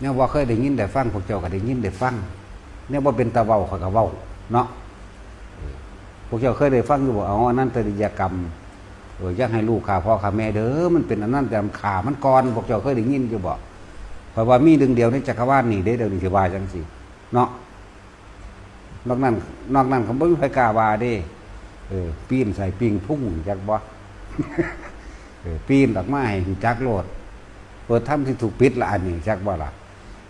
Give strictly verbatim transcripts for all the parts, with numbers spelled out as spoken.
แนวบ่เคยได้ยินได้ฟัง พวกเจ้าก็ได้ยินได้ฟัง แนวบ่เป็นตาเว้า ข้อยก็เว้าเนาะ เออ พวกเจ้าเคยได้ฟังอยู่บ่ เอาอนันตริยกรรม เออ อย่าให้ลูกฆ่าพ่อฆ่าแม่เด้อ มันเป็นอนันตริยกรรม ฆ่ามันก่อน พวกเจ้าเคยได้ยินอยู่บ่ ข้อยว่ามีหนึ่งเดียวในจักรวาลนี่เด้ เดี๋ยวนี้สิว่าจังซี่เนาะ นอกนั้น นอกนั้นก็บ่มีไผกล้าว่าเด้ เออ ปีนใส่ปิ้งพุง จักบ่ เออ ปีนออกมาให้รู้จักโลด เปิดธรรมที่ถูกปิดละอันนี้ จักบ่ล่ะ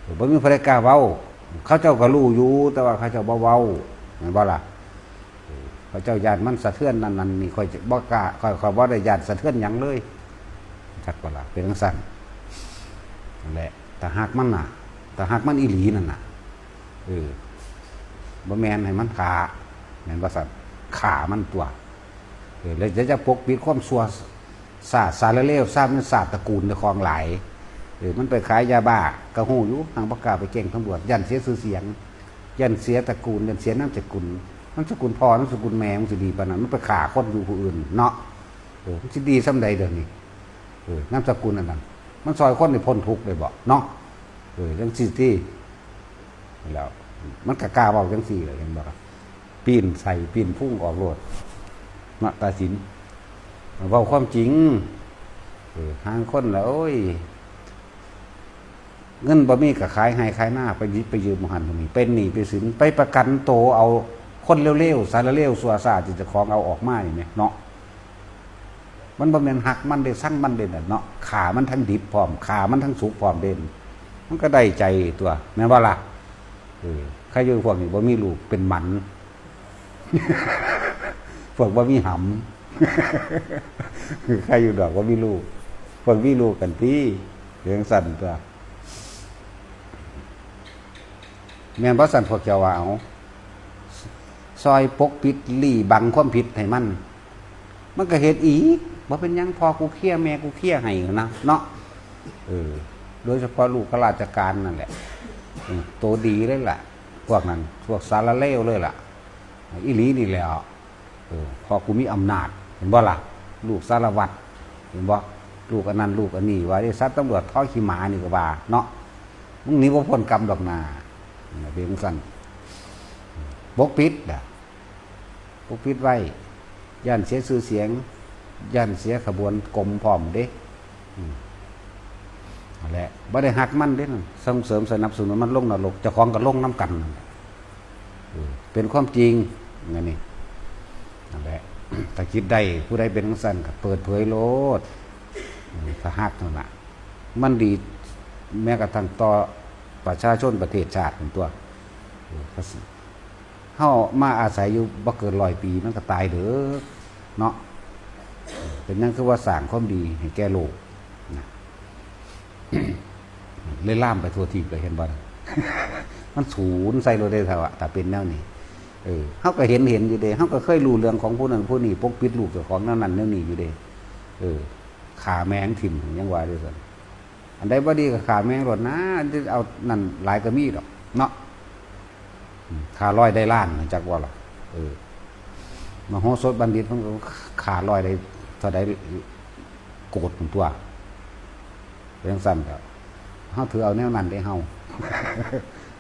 เออ บ่มีไผกล้าเว้า เขาเจ้าก็รู้อยู่ แต่ว่าเขาเจ้าบ่เว้า แม่นบ่ล่ะ เออ เขาเจ้าย้านมันสะเทือนนั่นนั่นนี่ ข้อยจะบ่กล้า ข้อย ข้อยบ่ได้ย้านสะเทือนหยังเลย จักบ่ล่ะ เป็นจั่งซั้น นั่นแหละ ถ้าฮักมันน่ะ ถ้าฮักมันอีหลีนั่นน่ะ เออ บ่แม่นให้มันฆ่า แม่นบ่ซั้น ฆ่ามันตั๊ว เออ แล้วจะ จะปกปิดความชั่ว ซาด สารเลว ซาด มันซาดตระกูลเจ้าของหลาย เออ มันไปขายยาบ้า ก็ฮู้อยู่ หังบ่กล้าไปแจ้งตำรวจ ย้านเสียชื่อเสียง ย้านเสียตระกูล ย้านเสียนามสกุล นามสกุลพ่อ นามสกุลแม่ มันสิดีปานนั้น มันไปฆ่าคนอยู่ผู้อื่นเนาะ เออ มันสิดีส่ำใดเดี๋ยวนี้ เออ นามสกุลอันนั้น มันซ่อยคนให้พ้นทุกข์ได้บ่เนาะ เออ จั่งซี้ติ แล้ว มันก็กล้าเว้าจั่งซี้แหละ เห็นบ่ล่ะ ปีนใส่ปีนพุงออกโลด เนาะ ตาสิน เว้าความจริง เออ ห่างคนละ โอ้ย เงินบ่มีก็ขายไร่ขายนา ไปหยิบไปยืมหม้องหั้นหม้องนี้ เป็นหนี้เป็นสิน ไปประกันโตเอาคนเลวๆ สารเลว ซั่วซ่า ที่เจ้าของเอาออกมานี่แหมเนาะ มันบ่แม่นฮักมันเด้ ซังมันเด้น่ะเนาะ ฆ่ามันทั้งดิบพร้อม ฆ่ามันทั้งสุกพร้อมเด้ มันก็ได้ใจตั๊ว แม่นบ่ล่ะ เออ ใครอยู่พวกนี้บ่มีลูกเป็นหมัน พวกบ่มีหำ ใครอยู่ดอกบ่มีลูก พวกมีลูกกันติ เรื่องสั้นตั๊ว แม่นบ่ซั่น พวกเจ้าว่า เอา ซ่อยปกปิดลี้บังความผิดให้มัน มันก็เฮ็ดอีก บ่เป็นหยัง พ่อกูเคลียร์ แม่กูเคลียร์ให้นะ เนาะ เออ โดยเฉพาะลูกข้าราชการนั่นแหละ เออ โตดีเลยล่ะ พวกนั้น พวกสารเลวเลยล่ะ อีหลีนี่แหละ เออ พ่อกูมีอำนาจ เห็นบ่ล่ะ ลูกสารวัตร เห็นบ่ ลูกอันนั้น ลูกอันนี้ ว่าเด้ สัตว์ตำรวจ ท้อขี้หมานี่ก็ว่า เนาะ มึงหนีบ่พ้นกรรมดอกนา เป็นจั่งซั้น ปกปิดน่ะ ปกปิดไว้ ย้านเสียชื่อเสียง ย้านเสียขบวนกรมพร้อมเด้ อืม นั่นแหละ บ่ได้ฮักมันเด้นั่น ส่งเสริมสนับสนุนมันลงนรก เจ้าของก็ลงนำกันนั่นแหละ เออ เป็นความจริง นั่นนี่ นั่นแหละ ถ้าคิดได้ ผู้ใดเป็นจั่งซั้นก็เปิดเผยโลด เออ ถ้าฮักนั่นน่ะ มันดี แม้กระทั่งต่อประชาชนประเทศชาติตั๊ว เออ ภาษี เฮามาอาศัยอยู่บ่เกินร้อยปี มันก็ตายเด้อ เนาะ เป็นหยังคือว่าสร้างความดีให้แก่โลกนะ เลยลามไปทั่วทีปเลย เห็นบ่ มันสูญใส่โลดเด้ ถ้าว่า ถ้าเป็นแนวนี้ เออ เฮาก็เห็น เห็นอยู่เด้ เฮาก็เคยรู้เรื่องของผู้นั้นผู้นี้ ปกปิดลูกเจ้าของแนวนั้นแนวนี้อยู่เด้ เออ ฆ่าแม่งถิ่ม ยังว่าเด้ซั่น อันใดบ่ดีก็ฆ่าแม่งโลดนะ อันที่เอานั่นหลายก็มีดอก เนาะ อืม ฆ่าร้อยได้ล้าน จักบ่ล่ะ เออ มโหสถบัณฑิตเพิ่นก็ฆ่าร้อยได้เท่าใด โกฏตั๊ว เป็นจั่งซั้นก็ เฮาถือเอาแนวนั้นเด้เฮา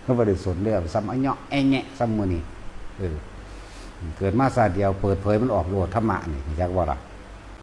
เฮาบ่ได้สนเด้ ซ้ำอะเยาะแอะแยะ ซ้ำมื้อนี้ เออ เกิดมาชาติเดียว เปิดเผยมันออกโลด ธรรมะนี่ จักบ่ล่ะ